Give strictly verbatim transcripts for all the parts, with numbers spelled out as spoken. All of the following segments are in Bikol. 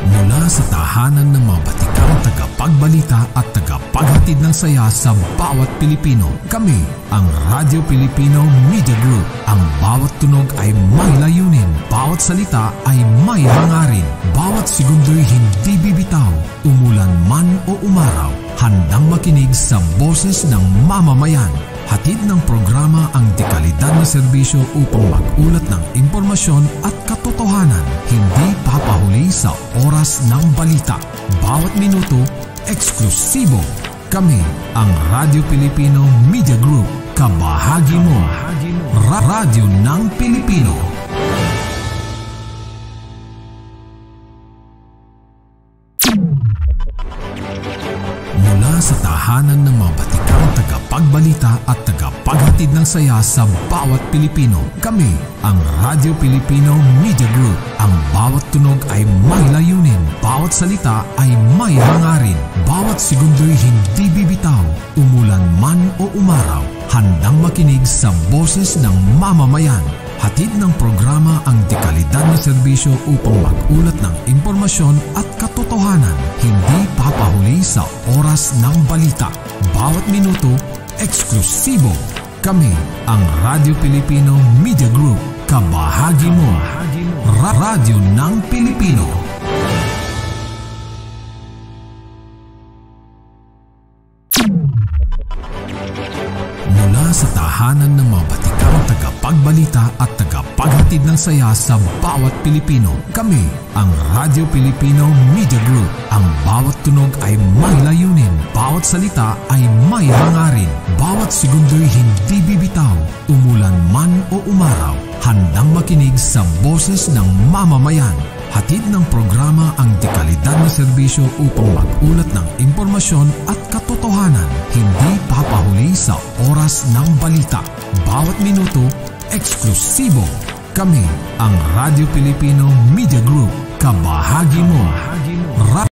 Mula sa tahanan ng mga batikang tagapagbalita at tagapaghatid ng saya sa bawat Pilipino, kami ang Radyo Pilipino Media Group. Ang bawat tunog ay may layunin, bawat salita ay may hangarin, bawat segundo'y hindi bibitaw, umulan man o umaraw, handang makinig sa boses ng mamamayan. Hatid ng programa ang dekalidad na serbisyo upang mag-ulat ng impormasyon at katotohanan, hindi papahuli sa oras ng balita. Bawat minuto, eksklusibo. Kami ang Radyo Pilipino Media Group, kabahagi mo. Ra- Radyo ng Pilipino. Mula sa tahanan ng mga batikang tagapagbalita at tagapaghatid ng saya sa bawat Pilipino, kami ang Radyo Pilipino Media Group. Ang bawat tunog ay may layunin, bawat salita ay may hangarin, bawat segundo'y hindi bibitaw, umulan man o umaraw, handang makinig sa boses ng mamamayan. Hatid ng programa ang dekalidad na serbisyo upang mag-ulat ng impormasyon at katotohanan, hindi papahuli sa oras ng balita. Bawat minuto, eksklusibo. Kami ang Radyo Pilipino Media Group, kabahagi mo. Ra- Radyo ng Pilipino. Mula sa tahanan ng mga batikang tagapagbalita at tagapaghatid ng saya sa bawat Pilipino, kami ang Radyo Pilipino Media Group. Ang bawat tunog ay may layunin, bawat salita ay may hangarin, bawat segundo'y hindi bibitaw, umulan man o umaraw, handang makinig sa boses ng mamamayan. Hatid ng programa ang dekalidad na serbisyo upang mag-ulat ng impormasyon at katotohanan, hindi papahuli sa oras ng balita. Bawat minuto, eksklusibo. Kami ang Radyo Pilipino Media Group, kabahagi mo. Ra-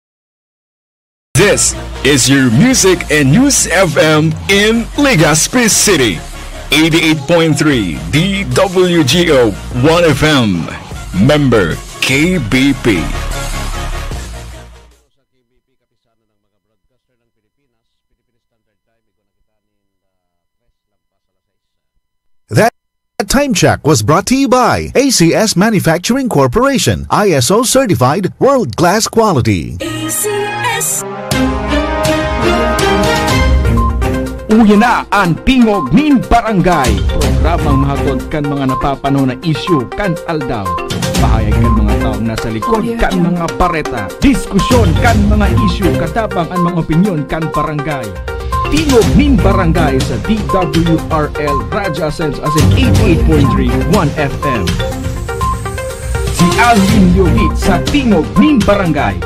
This is your Music and News F M in Legazpi City. Eighty-eight point three D W G O One F M. Member K B P. Sa K B P, kapisanan ng mga broadcaster ng Pilipinas, Philippine Standard Time, igwa na kita nin, ah, tres lampas alas sais. That time check was brought to you by A C S Manufacturing Corporation, I S O certified, world-class quality. A C S. Uya na an Tingog nin Barangay, programang mahatod kan mga napapanahon na isyu kan aldaw. Pahayag kan mga taong nasa likod kan mga bareta. Diskusyon kan mga isyu, katabang an mga opinyon kan barangay. Tingog nin Barangay sa D W R L Radyo Ascenso asin eighty-eight point three One F M. Si Alvin Leovit sa Tingog nin Barangay.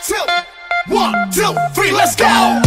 Two, one, two, three, let's go!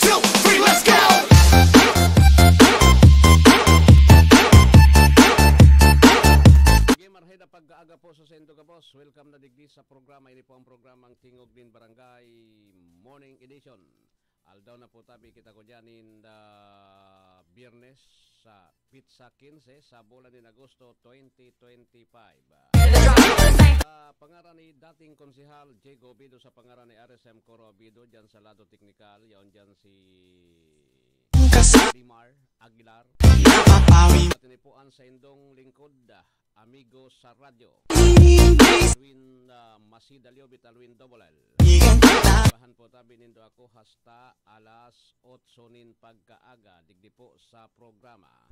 Two, three, let's go! Sige, marhay na pag-aaga po sa sendo ka, boss. Welcome na digdi sa programa. Ini po ang programang Tingog nin Barangay Morning Edition. Aldaw na po tabi kita ko dyan in the Biyernes sa petsa quince sa bulan nin Agosto twenty twenty-five. Ah, panga- Pangaran ni dating Konsehal Jay Gobido sa pangaran ni R S M Coro Obido, dyan sa lado teknikal, yaon dyan si Limar Aguilar. At ini po ang saindong lingkod, ah, amigo sa radyo. Alwin, ah, Masida Liobit, Alwin Double L. Bahan po tabi nindo ako hasta alas otso nin pagkaaga, digdi po sa programa.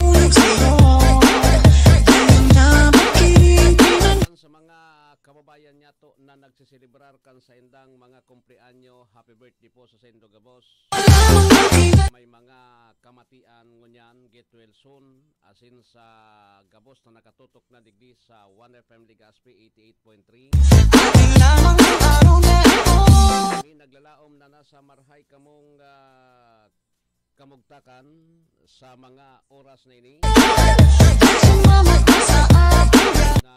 Sa mga kababayan niyato na nagseselebrar kan saindang mga kumpleanyo, happy birthday po sa saindo gabos. May mga kamatian ngunyan, get well soon, asin sa gabos na nakatutok na digdi sa One F M Legazpi eighty-eight point three. Kami naglalaom na nasa marhay kamong, ah, kamugtakan sa mga oras na ini. Na,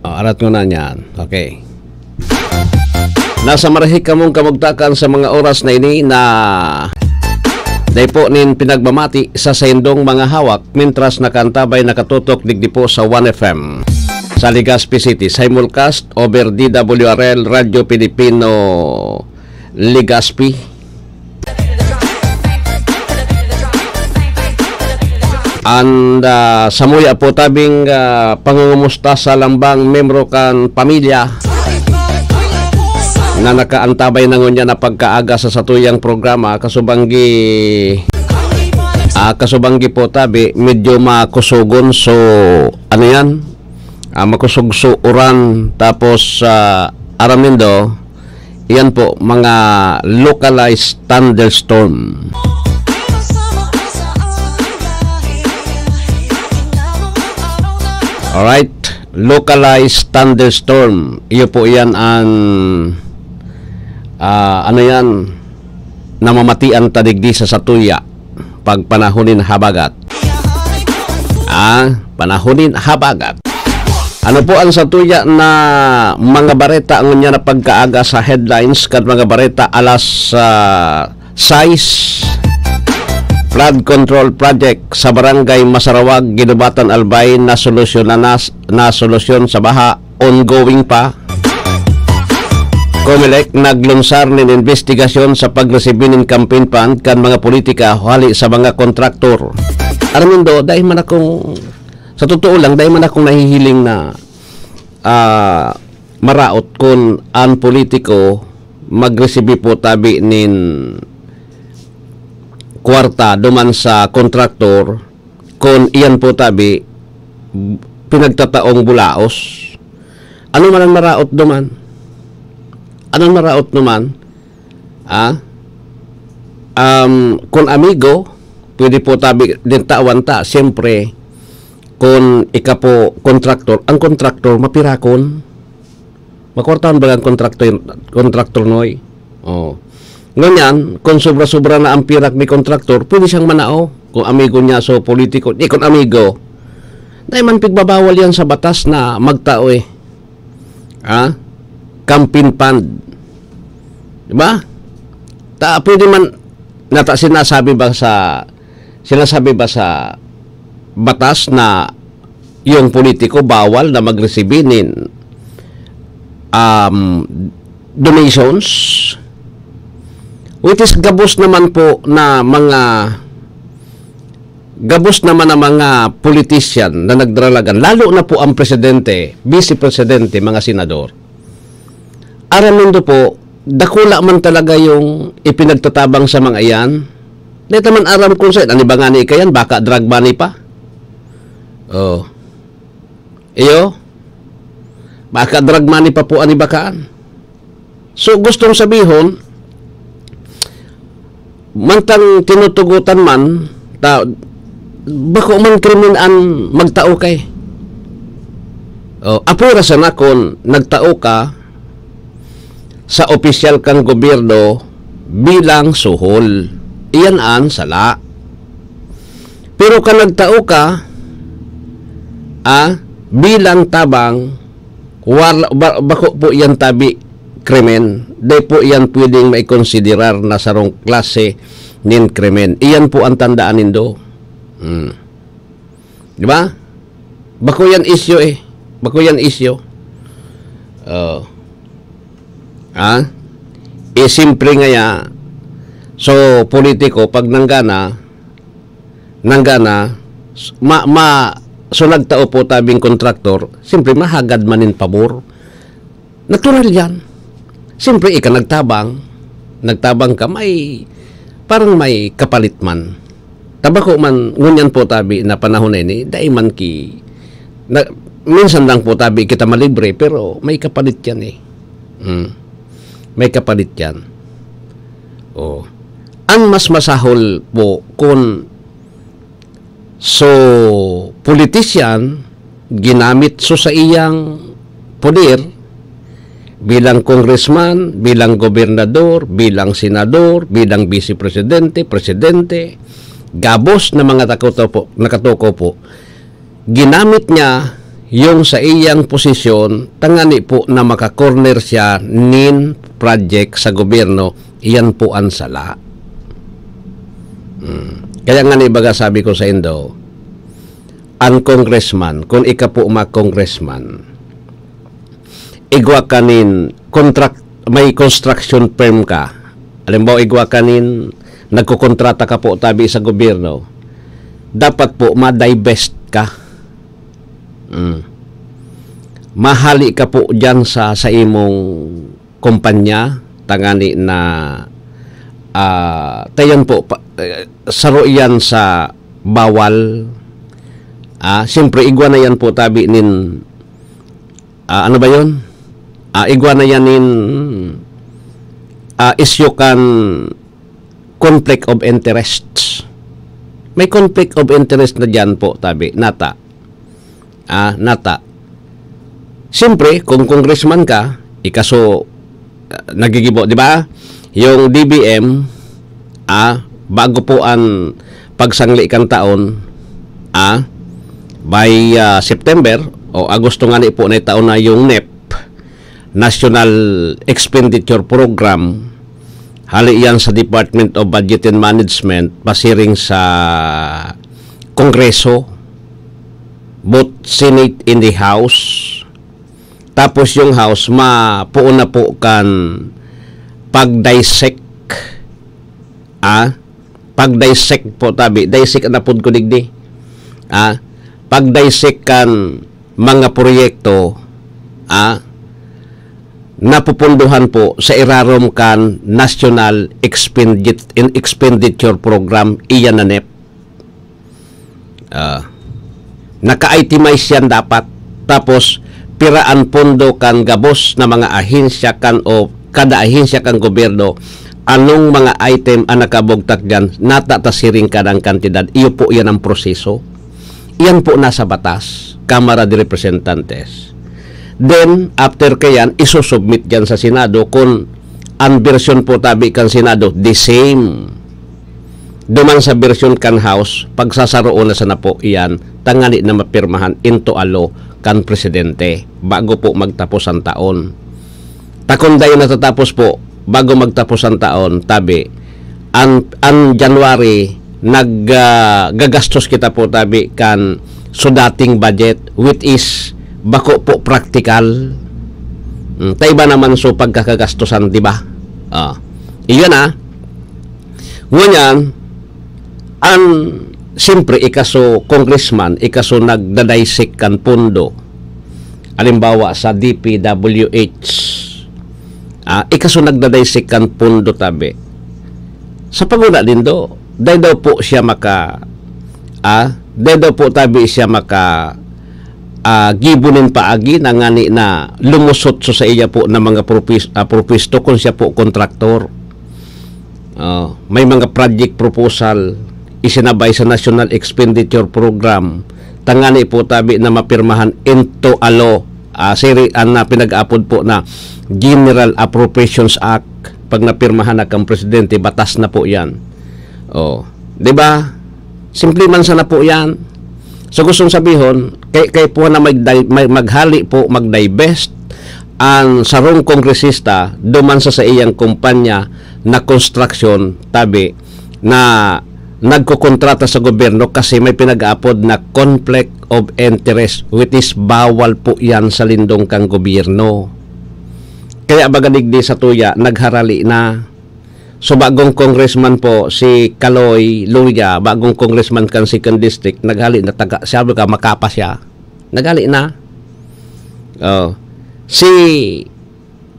ah, oh, arat ko na niyan. Okay. Nasa marhay kamong kamugtakan sa mga oras na ini na dai po nin pinagmamati sa saindong mga hawak, mintras nakaantabay nakatutok digdi po sa One F M sa Legazpi City, simulcast over D W R L Radyo Pilipino Legazpi. And, ah, samuya po tabing, ah, pangungumusta sa lambang membro kan pamilya na nakaantabay na ngunyan na pagkaaga sa satuyang programa, kasubanggi, ah, kasubanggi po tabi, medyo makusogon. So, ano yan? Ah, makusog so uran, tapos, ah, aram nindo, yan po, mga localized thunderstorm. Alright, localized thunderstorm. Iyo po yan ang, ah, ano yan, namamatian ta digdi sa satuya pag panahon nin habagat. Ah, panahon nin habagat. Ano po ang satuya na mga bareta ngunyan na pagkaaga sa headlines kan mga bareta alas, ah, sais? Flood control project sa Barangay Masarawag, Guinobatan, Albay, nasolusyonan na, nasolusyon sa baha, ongoing pa. Comelec naglunsar nin investigasyon sa pagresibi nin campaign fund kan mga politika hali sa mga kontraktor. Aram nindo, dai man akong, sa totoo lang, dai man akong nahihiling na, ah, maraot kun an politiko magresibi po tabi nin kwarta duman sa kontraktor, kun iyan po tabi pinagtataong bulaos. Ano man ang maraot duman? Anong maraot naman? Ah? Um, kun amigo, pwede po tabi din tawan ta. Siyempre, kun ika po kontraktor, ang kontraktor mapirakon. Makwartahan ba ang kontraktor, kontraktor, Noy? Oh. Ngunyan, kung sobra-sobra na ang pirak ni kontraktor, pwede siyang manao. Kung amigo niya, so politiko. Di, kung amigo, dahil man pigbabawal yan sa batas na magtao eh. Ha? Campaign fund. Di ba? Ta, pwede man, nata, sinasabi ba sa, sinasabi ba sa batas na yung politiko bawal na magresibi nin, um, donations? Which is gabos naman po na mga, gabos naman na mga politician na nagdaralagan, lalo na po ang presidente, vice presidente, mga senador. Aram nindo po, dakula man talaga yung ipinagtatabang sa mga iyan. Di ta man aram kung saan, ano ba nga ni ikayan, baka drug money pa? Oh. Iyo? Baka drug money pa po an iba kaan. So, gustong sabihon, mantang tinutugutan man, ta, bako man krimen an magtao kay. Oh, apwera sana kun nagtao ka sa opisyal kang gobyerno bilang suhol. Iyan an sala. Pero kan nagtao ka, ah, bilang tabang, wala, ba, bako po iyan tabi krimen. Di po iyan pwedeng maikonsiderar na sarong klase nin krimen. Iyan po ang tandaan nindo. Hmm. Di ba? Bako yan isyu eh. Bako yan isyu. Oh. Ha? Eh, simpre nga ya. So, politiko, pag nanggana, nanggana, ma, ma, so nagtao po tabing kontraktor, simpre mahagad man in pabor. Natural yan. Simpre, ika nagtabang. Nagtabang ka, may, parang may kapalit man. Tabako man, ngunyan po tabi na panahon na ini, dai man ki, na, minsan lang po tabi kita malibre, pero may kapalit yan eh. Hmm. May kapalit yan. Oh. Ang mas masahol po kung so politician, ginamit so sa iyang poder bilang congressman, bilang gobernador, bilang senador, bilang vice presidente, presidente, gabos na mga takoto po, nakatuko po, ginamit niya yung sa iyang posisyon, tangani po na makakorner siya nin project sa gobyerno, iyan po ang sala. Hmm. Kaya nga ni baga sabi ko sa indo, ang congressman, kung ika po ma-congressman, igwa ka nin contract, may construction firm ka. Halimbawa, igwa ka nin nagkokontrata ka po tabi sa gobyerno, dapat po ma-divest ka. Mm. Mahali ka po diyan sa, sa imong kumpanya, tangani na, ah, tayon po, pa, eh, saro iyan sa bawal. Ah, siyempre, igwa na yan po tabi nin, ah, ano ba yun? Ah, igwa na yan nin, ah, isyu kan conflict of interests. May conflict of interest na diyan po, tabi, nata. Ah, nata. Siyempre, kung congressman ka, ikaso, ah, nagigibo, di ba? Yung D B M, ah, bago po ang pagsangli kan taon, ah, by, ah, September o Agosto nga ni po na taon na yung nep, National Expenditure Program, hali yan sa Department of Budget and Management, pasiring sa Kongreso, both Senate and the House. Tapos yung House, mapuon na po kan pag-dissect, ah, pag-dissect po tabi, dissect na pod ko digdi. Ah, pag-dissect kan mga proyekto, ah, napupunduhan po sa irarom kan National Expendit-, Expenditure Program, iyan na nep. Ah, naka-itemize yan dapat. Tapos, pira an pondo kan gabos na mga ahensya kan o kada ahensya kan gobyerno, anong mga item ang nakabugtak diyan, nata ta siring kadang kantidad. Iyo po yan ang proseso. Iyan po nasa batas, Kamara de Representantes. Then, after kayan, isusubmit dyan sa Senado kung ang bersyon po tabi kan Senado, the same. Duman sa bersyon kan House, pagsasaroon na sana po iyan, tangani na mapirmahan into a law kan presidente bago po magtapos ang taon. Takon dayon natatapos po, bago magtapos ang taon, tabi, ang, ang January, nag, ah, gagastos kita po, tabi, kan so dating budget, which is bako po practical. Hmm, ta iba naman so pagkakagastosan, di ba? Ah, iyon ah. Ngunyan, ang, siyempre, ikaso congressman, ikaso nagdadaysik kan pondo, halimbawa sa D P W H, ah, ikaso nagdadaysik kan pondo tabi. Sa paguna nindo, dai daw po siya maka, ah, dai daw po tabi siya maka, ah, gibo nin paagi na ngani na lumusot so sa iya po na mga propis-, ah, propuesto kung siya po kontraktor. Oh, may mga project proposal isinabay sa National Expenditure Program. Tangani po tabi na mapirmahan into a law. Ah, siri, ang na pinag-apod po na General Appropriations Act. Pag napirmahan na kang presidente, batas na po yan. Oh, di ba? Simple man sana po yan. So, gustong sabihon, kay, kay po na mag-, mag-, maghali po, mag-divest ang sarong kongresista duman sa, sa iyang kumpanya na construction, tabi, na nagkokontrata sa gobyerno kasi may pinag-aapod na conflict of interest, which is bawal po yan sa lindong kang gobyerno. Kaya baga digdi sa tuya, nagharali na. So, bagong congressman po, si Kaloy Luya, bagong congressman kan second district, naghali na taga, sabi ka, Makapas siya. Naghali na. Oh. Si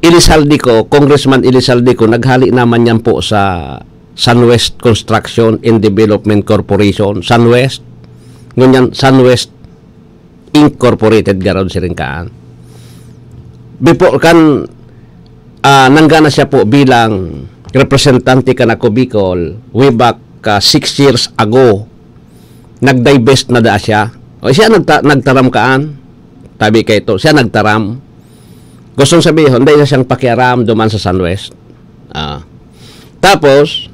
Elizalde Co, Congressman Elizalde Co, naghali naman yan po sa Sunwest Construction and Development Corporation, Sunwest. Ngunyan, Sunwest Incorporated garo siring kaan. Before kan, ah, nanggana siya po bilang representante kan Ako Bicol way back, ah, six years ago. Nag-divest na daa siya. O siya nagta-, nagtaram kaan. Tabi kay ito, siya nagtaram. Gustong sabihon, dai na siyang pakiaram duman sa Sunwest. Ah. Tapos,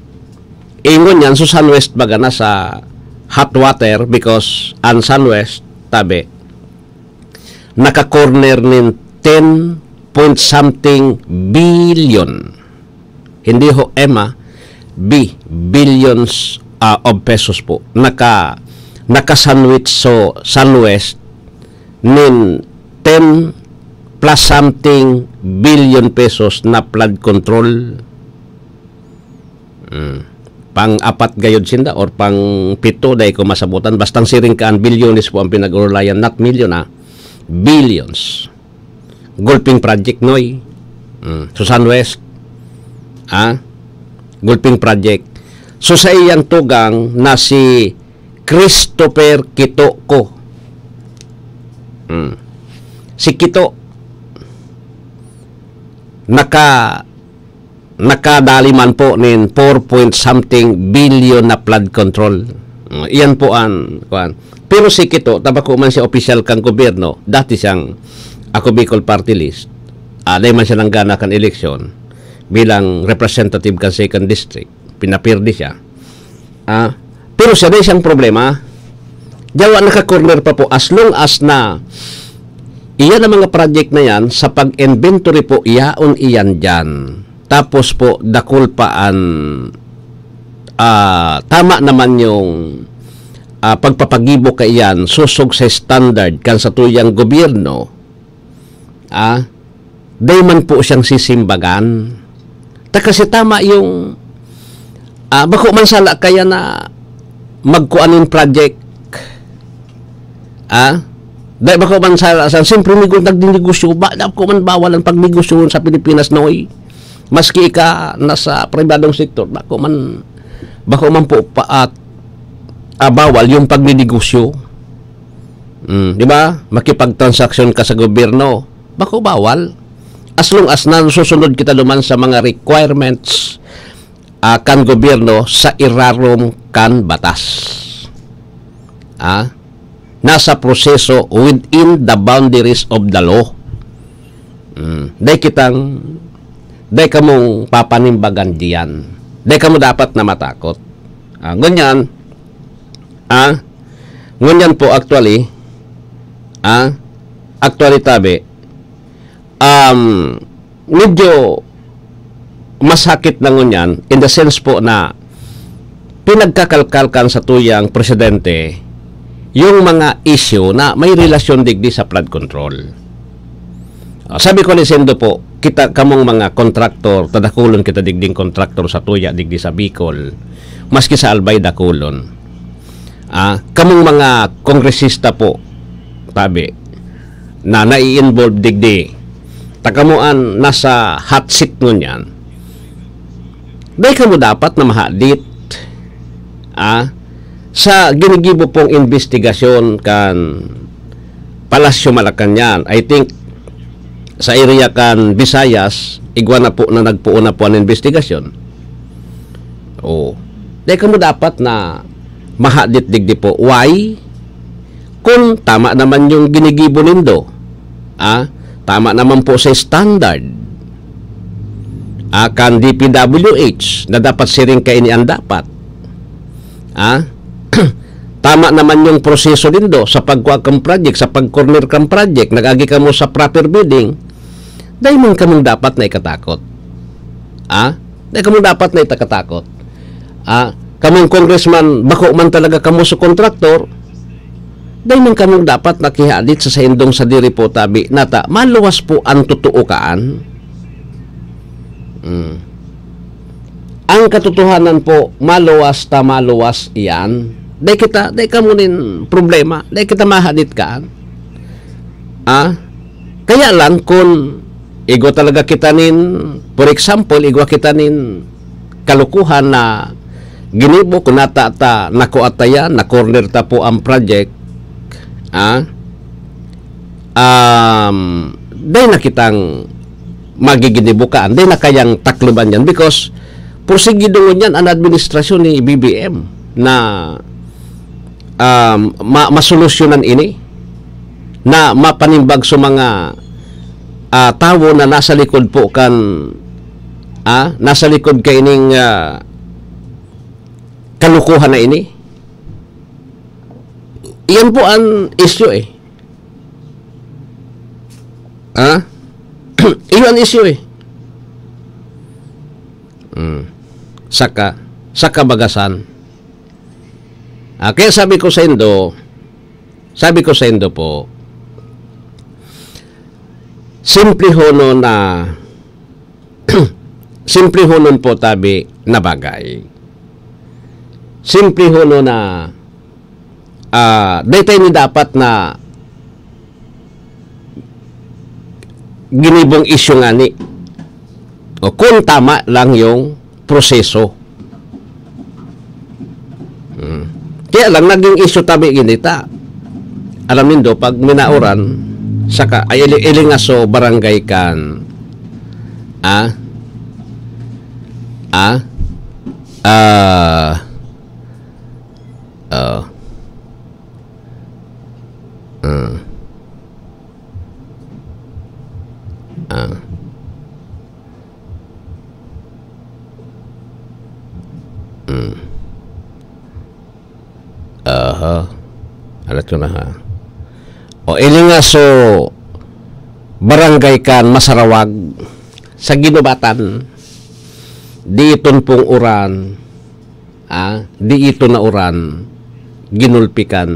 ingon niyan, so Sunwest baga na sa hot water because ang Sunwest, tabi, naka-corner nin ten point something billion. Hindi ho M, ah, B, billions, ah, of pesos po. Naka, naka-sandwich so Sunwest nin ten plus something billion pesos na flood control. Mm. Pang-apat gayod sinda or pang-pito, dai ko masabutan. Bastang siring kaan, bilyones po ang pinag-urulayan. Not million, ah. Billions. Gulping project, Noy. Mm. Susan West. Ah? Gulping project. So, sa iyang tugang na si Christopher Kito ko. Mm. Si Kito, naka, nakadali man po nin four point something billion na flood control. Mm, iyan po an, kuwan. Pero si Kito, ta bako man siya opisyal kan gobyerno, dati siyang Ako Bicol Party List. Ah, dai man siya nanggana kan eleksyon bilang representative kan second district. Pinapirdi siya. Ah, pero siya, dai siyang problema. Yawa naka-corner pa po as long as na iyan ang mga project na yan, sa pag-inventory po, yaon iyan dyan. Tapos po, dakul pa an, ah, tama naman yung, ah, pagpapagibo kaiyan, sosog sa standard kan satuyang gobyerno, ah, dai man po siyang sisimbagan. Ta kasi tama yung, ah, bako man sala kaya na magkuan nin project. Ah? Dai bako man sala sa, siyempre, nego-, nagninegosyo, ba, bako man bawal ang pagnegosyo sa Pilipinas, Noy. Maski ika nasa pribadong sektor, bako man, bako man po pa at, ah, bawal yung pagninegosyo. Mm, di ba? Makipagtransaksyon ka sa gobyerno, bako bawal. As long as nasusunod kita duman sa mga requirements, ah, kan gobyerno sa irarom kan batas. Ah, nasa proseso within the boundaries of the law. Mm, dai kitang, dai kamong papanimbagan diyan. Dai kamo dapat na matakot. Ah, ngunyan, ah, ngunyan po actually, ah, actually tabi, um, medyo masakit na ngunyan in the sense po na pinagkakalkal kan satuyang presidente yung mga issue na may relasyon digdi sa flood control. Ah, sabi ko ni Sendo po, kita kamong mga kontraktor, ta dakulon kita digding kontraktor sa tuya digdi sa Bicol, maski sa Albay dakulon. Ah, kamong mga kongresista po, tabi, na nai-involve digdi, ta kamo an nasa hot seat ngunyan, dai kamo dapat na mahadit, ah, sa ginigibo pong imbestigasyon kan Palasyo Malacañang. I think, sa area kan Visayas, igwa na po na nagpoon na po an imbestigasyon. Oh, dai kamo dapat na mahadit digdi po. Why? Kung tama naman yung ginigibo nindo, ah, tama naman po sa standard, ah, kan D P W H na dapat siring kaini an dapat. Ah, tama naman yung proseso nindo sa pagkuha kan project, sa pag-corner kan project, nag-agi kamo sa proper bidding, dai man kamong dapat na ikatakot. Ah? Dai kamong dapat na itakatakot. Ah? Kamong congressman, bako man talaga kamo sa kontraktor, dai man kamong dapat nakihadit sa saindong sadiri po tabi. Nata, maluwas po ang totoo kaan. Mm. Ang katotohanan po, maluwas ta maluwas iyan. Dai kita, dai kamo nin problema, dai kita mahadit kaan. Ah? Kaya lang kun igwa talaga kita nin, for example, igwa kita nin kalukuhan na ginibo, kun nata ta, nakuha ta yan, na-corner ta po ang project, ah? Um, dai na kitang magiginibukaan, dai na kayang takloban yan because porsigido ngunyan an administrasyon ni B B M na, um, ma-, masolusyonan ini, na mapanimbag sa mga, ah, tawo na nasa likod po kan, ah, nasa likod kaining, ah, kalukuhan na ini. Iyan po ang issue eh. Ha? Iyon ang issue eh. Mm. Saka, saka bagasan. Ah, kaya sabi ko sa indo, sabi ko sa indo po, simple ho no na, simple ho nun po tabi na bagay. Simple ho no na, ah, dai tayo ni dapat na ginibong isyu ngani. O kung tama lang yung proseso. Hmm. Kaya lang, naging isyu tabi ginita. Alam nindo, pag Minauran, saka, ay, Ili-, Ilingaso, barangay kan, ah? Ah? Ah, ah. Ah. Ah. Hmm. Aha. Alat ko na, ha. O, Ilingaso, barangay kan Masarawag, sa Guinobatan. Diiton pong uran, ah, diiton na uran, ginulpi kan,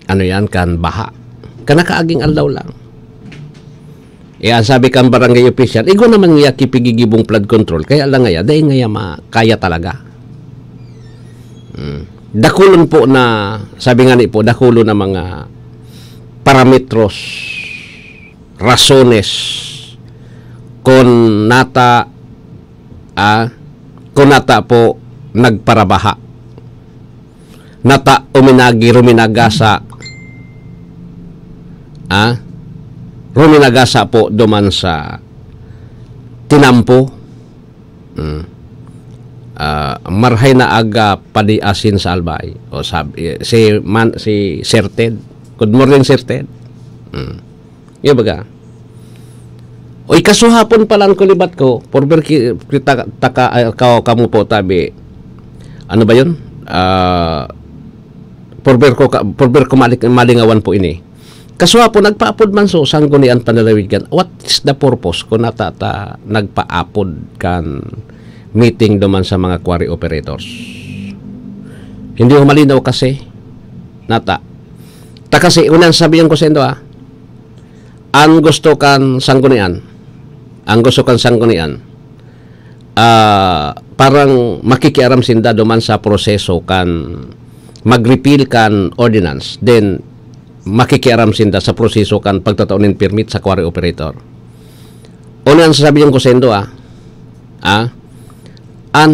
ano yan, kan baha. Kan nakaaging aldaw lang. Eh, ang sabi kan barangay official, igwa naman niya kipigigibong flood control, kaya lang ngaya, dahil ngaya ma-, kaya talaga. Hmm. Dakulon po na, sabi nga ni po, dakulon na mga parametros, rasones, kung nata, ah, kung nata po nagparabaha. Nata uminagi, ruminagasa, ah, ruminagasa po duman sa tinampo. Mm. Ah, marhay na aga padi asin sa albay. O sab-, eh, si man-, si Sir Ted. Good morning, Sir Ted. Mm. Yung baga. Uy, kasuhapon pa lang ko libat ko, former ki-, kita, taka, ay, ka-, kamo po, tabi. Ano ba yun? Ah, former ko, ka-, former ko mali-, malingawan po ini. Kasuhapon, nagpaapod man so, sanggunian panalawid kan. What is the purpose kung nata ta nagpaapod kan meeting duman sa mga quarry operators? Hindi ko malinaw kasi, nata. Ta kasi, unang sabihin ko sa indo, ah, ang gusto kan sanggunian, ang gusto kan sanggunian, ah, parang makikiaram sinda duman sa proseso kan mag-repeal kan ordinance, then makikiaram sinda sa proseso kan pagtatao nin permit sa quarry operator. Ano ang sasabihin ko sa indo, ah? Ah? An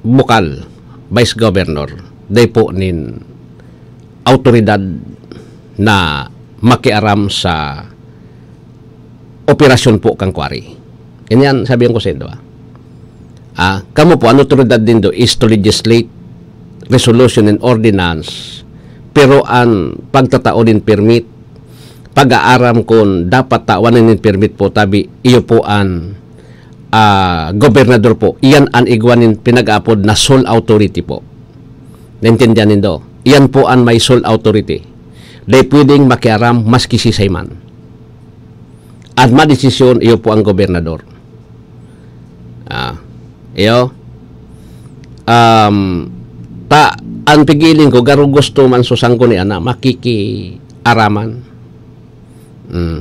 bukal, Vice Governor, dai po nin awtoridad na makiaram sa operasyon po kan quarry. Ganyan, sabi ko sa indo, ah. Ah, kamo po, ang otoridad nindo is to legislate, resolution and ordinance, pero ang pagtatao nin permit, pag-aaram kun dapat tawan nin permit po, tabi, iyo po ang, ah, gobernador po. Iyan ang igwa nin pinag-aapod na sole authority po. Naintindihan nindo? Iyan po ang may sole authority. Dai pwedeng makiaram maski sisay man. At madesisyon, iyo po ang gobernador. Ah, iyo. Um, ta, an pigiling ko, garo gusto man susang ko ni ana, makikiaraman. Mm.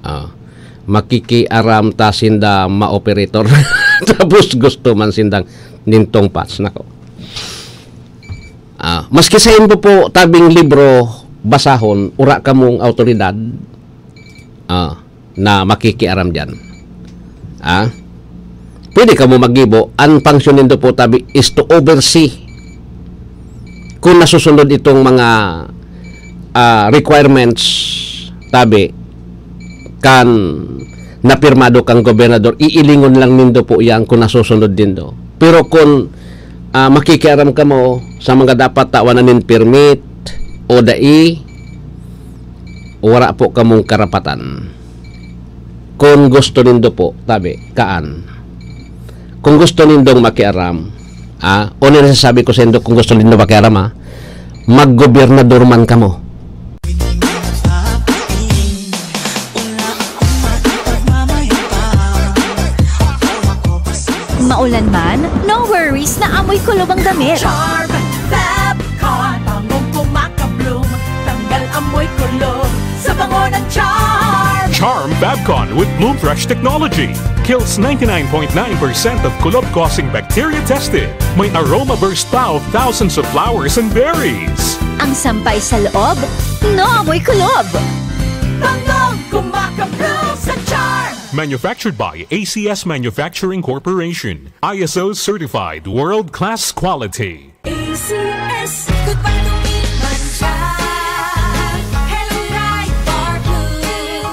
Ah, makikiaram ta sinda ma-operator. Tapos gusto man sindang nintong pass. Nako. Ah, maski sa indo po tabing libro basahon, ura kamong awtoridad, ah, na makikiaram diyan. Ah? Pwede kamo maggibo. Ang function nindo po, tabi, is to oversee kung nasusunod itong mga, ah, requirements, tabi, kan napirmado kang gobernador, iilingon lang nindo po yan kung nasusunod nindo. Pero kung, ah, makikiaram kamo sa mga dapat tawan na nin permit o dai, wala po kamong karapatan. Kung gusto nindo po, tabi, kaan. Kung gusto nindong makiaram, ah, o nasasabi ko sa indo, kung gusto nindo makiaram, ah, maggobernador man kamo. Maulan man, no worries na amoy kulob ang damit. Charm Fab Con, bangong kumakabloom, tanggal amoy kulob sa bango ng Charm. Charm Fabcon with Bloom Fresh technology kills ninety-nine point nine percent of kulob-causing bacteria tested. May aroma burst pa of thousands of flowers and berries. Ang sampay sa loob, no amoy kulob. Bangong kumakabloom sa Charm. Manufactured by A C S Manufacturing Corporation. I S O certified world-class quality. A C S. Goodbye to meat mancha. Hello, Pride Bar Blue.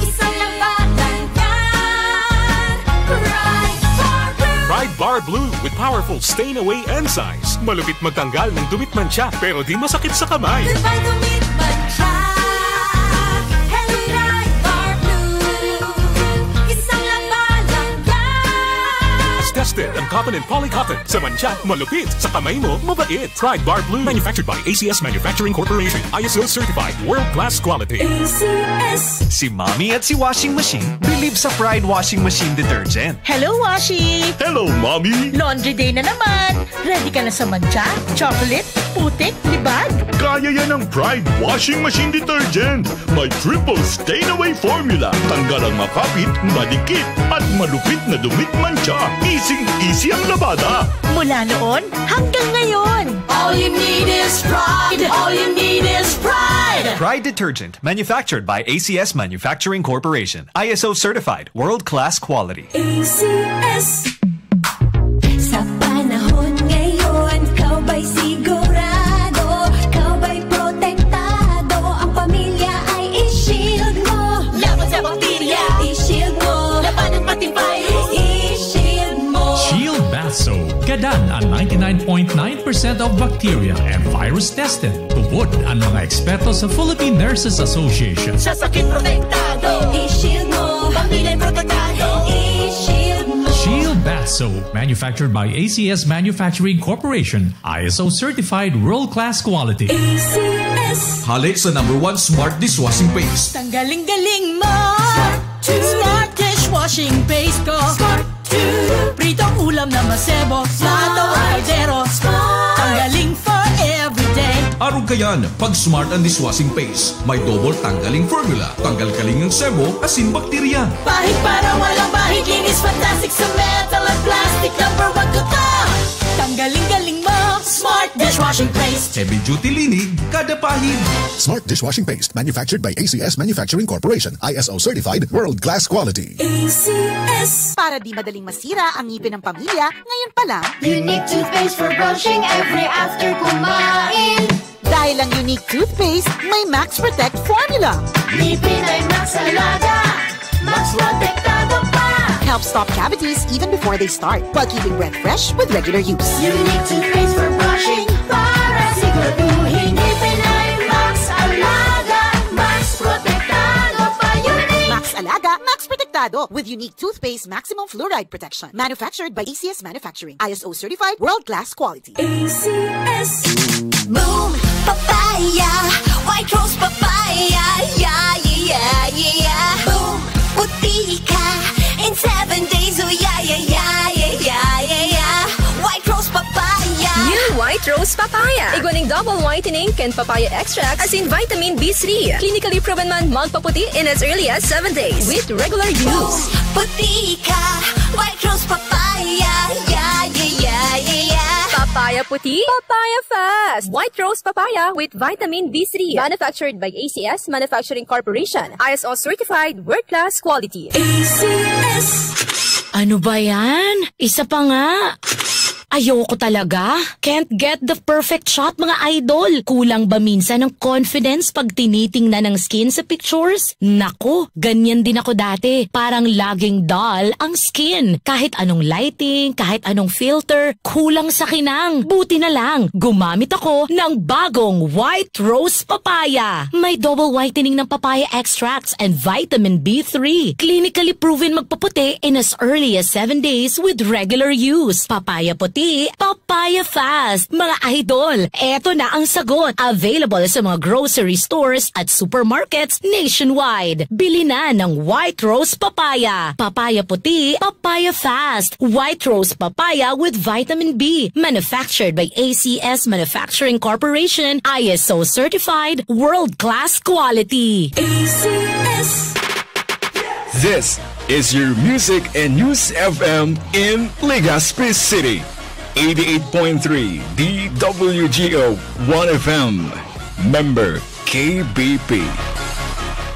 Isang labanan yan. Pride Bar Blue. Pride Bar Blue with powerful stain away enzymes. Malupit magtanggal ng dumit mancha pero di masakit sa kamay. Goodbye to meat mancha. Hello, Pride Bar Blue. Isang labanan yan. Tested ang cotton and poly cotton. Sa mancha, malupit. Sa kamay mo, mabait. Pride Bar Blue. Manufactured by A C S Manufacturing Corporation. I S O certified. World class quality. A C S. Si Mommy at si Washing Machine believe sa Pride Washing Machine Detergent. Hello, Washi! Hello, Mommy! Laundry day na naman! Ready ka na sa mancha, chocolate, putik, libag? Kaya yan ng Pride Washing Machine Detergent. May triple stain away formula. Tanggal ang makapit, madikit, at malupit na dumit mancha. Easy-easy ang labada. Mula noon hanggang ngayon. All you need is Pride. All you need is Pride. Pride Detergent, manufactured by A C S Manufacturing Corporation. I S O certified, world-class quality. A C S. Sa panahon ngayon, ikaw ba'y sigurado? Ikaw ba'y protektado? Ang pamilya ay i-shield mo. Laban sa bakterya, i-shield mo. Labanan pati virus, i-shield mo. Shield Bath Soap. Gadan ang ninety-nine point nine percent of bacteria and virus tested. Tubod ang mga eksperto sa Philippine Nurses Association. Sa sakit protektado, i-shield mo. Pamilya protektado, i-shield mo. Shield Bath Soap, manufactured by A C S Manufacturing Corporation, I S O certified world-class quality. A C S. Hale sa number one smart dishwashing paste. Tanggaling-galing mo! Smart dishwashing paste ko. Pritong ulam na masebo, plato o kaldero. Tanggaling for everyday. Arog kayan, pag smart ang dishwashing paste. May double tanggaling formula. Tanggal kaling ang sebo, asin bakterya. Pahid para walang bahid, linis fantastic sa metal at plastic. Number one ko to. Tanggaling-galing mo, smart dishwashing paste. Heavy duty linig, kada pahid. Smart dishwashing paste, manufactured by A C S Manufacturing Corporation, I S O certified, world class quality. A C S. Para di madaling masira ang ngipin ng pamilya, ngayon pa lang. Unique toothpaste for brushing every after kumain. Dahil ang Unique Toothpaste may Max Protect Formula. Ngipin ay Max Alaga. Max Protektado pa. Help stop cavities even before they start while keeping breath fresh with regular use. Unique toothpaste for brushing para siguraduhin ngipin ay Max Alaga. Max Protektado pa. Unique. Max Alaga, Max Protektado with Unique Toothpaste Maximum Fluoride Protection. Manufactured by A C S Manufacturing. I S O certified, world-class quality. A C S. Boom! Papaya! White Rose Papaya! Yeah, yeah, yeah, yeah, yeah! Boom! Puti ka in seven days! Oh, yeah, yeah, yeah, yeah, yeah, yeah, yeah! Igwa ning double whitening kan papaya extract asin vitamin B three. Clinically proven man magpaputi in as early as seven days with regular use. Puti ka, White Rose Papaya. Yeah, yeah, yeah, yeah, yeah. Papaya puti, papaya fast. White Rose Papaya with vitamin B three. Manufactured by A C S Manufacturing Corporation. I S O certified, world-class quality. A C S. Ano ba yan? Isa pa nga. Ayoko talaga. Can't get the perfect shot, mga idol. Kulang ba minsan ang confidence pag tinitingnan ang skin sa pictures? Nako, ganyan din ako dati. Parang laging dull ang skin. Kahit anong lighting, kahit anong filter, kulang sa kinang. Buti na lang, gumamit ako ng bagong White Rose Papaya. May double whitening ng papaya extracts and vitamin B three. Clinically proven magpaputi in as early as seven days with regular use. Papaya puti, papaya fast. Mga idol, eto na ang sagot. Available sa mga grocery stores at supermarkets nationwide. Bili na ng White Rose Papaya. Papaya puti, papaya fast. White Rose Papaya with vitamin B. Manufactured by A C S Manufacturing Corporation. I S O certified, world-class quality. A C S. This is your Music and News F M in Legazpi City. Eighty-eight point three D W G O One F M. Member K B P.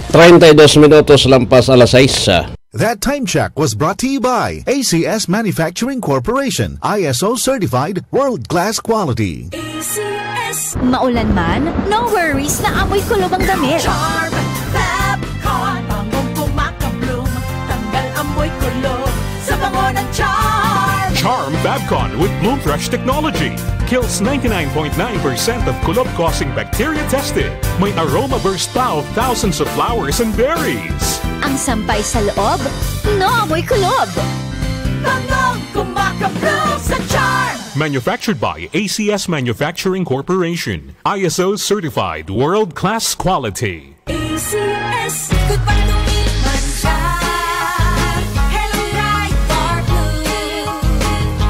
Treinta y dos minutos lampas alas sais. That time check was brought to you by A C S Manufacturing Corporation, I S O certified, world-class quality. A C S. Maulan man, no worries na amoy kulob ang damit. Charm Fabcon, bangong kumakabloom, tanggal amoy kulob sa bango ng Charm. Charm Fabcon with Bloom Fresh technology kills ninety-nine point nine percent of kulob-causing bacteria tested. May aroma burst pa of thousands of flowers and berries. Ang sampay sa loob, no amoy kulob. Bangong kumakabloom sa Charm. Manufactured by A C S Manufacturing Corporation. I S O certified world-class quality. A C S. Goodbye to me, mancha. Hello, Pride Bar Blue.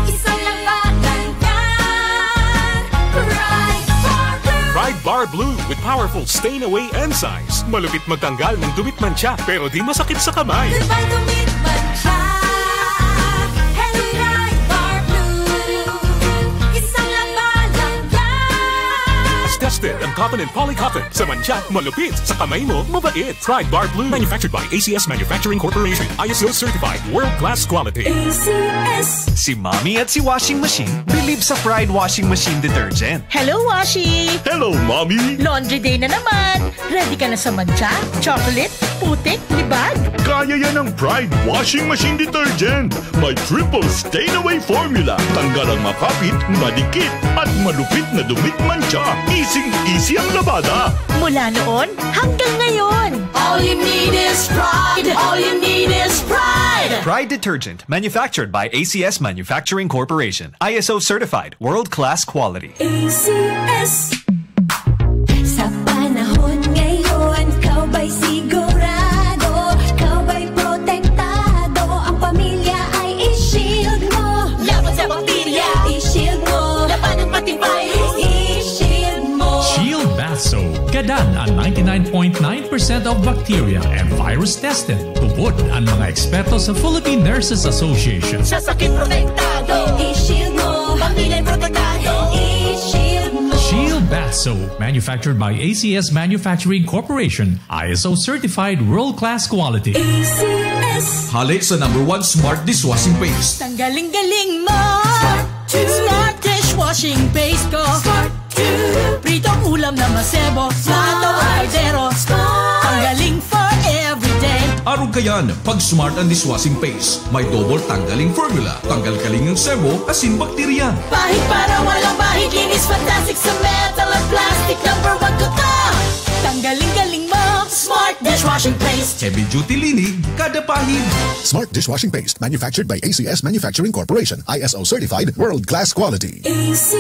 Isang laba lang yan. Pride Bar Blue. Pride Bar Blue with powerful stain away enzymes. Malupit magtanggal ng dumi at mancha, pero di masakit sa kamay. Goodbye to me, mancha. Hello, Pride Bar Blue. Isang laba lang yan. Tested ang cotton and polycotton. Sa mancha, malupit. Sa kamay mo, mabait. Pride Bar Blue. Manufactured by A C S Manufacturing Corporation. I S O certified. World-class quality. A C S. Si Mommy at si Washing Machine believe sa Pride Washing Machine Detergent. Hello, Washi! Hello, Mommy! Laundry day na naman! Ready ka na sa mancha, chocolate, putik, libag? Kaya yan ng Pride Washing Machine Detergent! May triple stain away formula. Tanggal ang makapit, madikit, at malupit na dumi at mancha. Easing-easy ang labada. Mula noon hanggang ngayon. All you need is Pride. All you need is Pride. Pride detergent, manufactured by A C S Manufacturing Corporation. I S O certified, world-class quality. A C S. Sa panahon ngayon, ikaw ba'y sigurado? Ikaw ba'y protektado? Ang pamilya ay i-shield mo. Laban sa bakterya, i-shield mo. Labanan pati virus, i-shield mo. Shield Bath Soap. Gadan ang ninety-nine point nine percent of bacteria and virus tested. Tubod ang mga eksperto sa Philippine Nurses Association. Sa sakit protektado, i-shield mo. Pamilya protektado, i-shield mo. Shield Bath Soap, manufactured by A C S Manufacturing Corporation, I S O certified world-class quality. A C S. Hale sa number one smart dishwashing paste. Tanggaling-galing mo. Smart dishwashing paste ko. Smart Pritong ulam na masebo, plato o kaldero. Ang galing for everyday. Arog kayan, pag Smart ang dishwashing paste, may double tanggaling formula. Tanggal kaling ang sebo, asin bakterya. Pahid para walang bahid, linis fantastic sa metal at plastic. Number one ko to. Tanggaling galing mo, Smart dishwashing paste. Heavy duty linig, kada pahid. Smart dishwashing paste, manufactured by A C S Manufacturing Corporation, I S O certified, world class quality. A C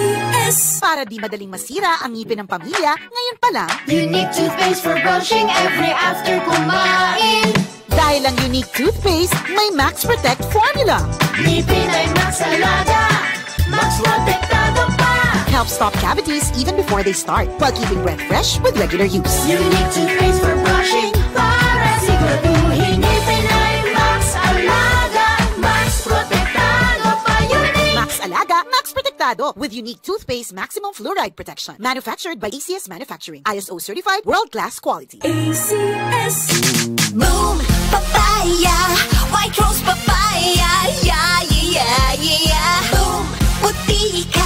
S. Para di madaling masira ang ngipin ng pamilya, ngayon pa lang. Unique toothpaste for brushing every after kumain. Dahil ang Unique toothpaste may Max Protect formula. Ngipin ay Max Alaga, Max Protektado pa. Helps stop cavities even before they start, while keeping breath fresh with regular use. Unique toothpaste for brushing para siguraduhin ngipin ay Max Alaga, Max Protektado pa. Unique! Max Alaga, Max Protektado, with Unique Toothpaste Maximum Fluoride Protection. Manufactured by A C S Manufacturing. I S O certified, world-class quality. A C S. Boom! Papaya! White Rose Papaya! Yeah, yeah, yeah, yeah, yeah! Boom! Puti ka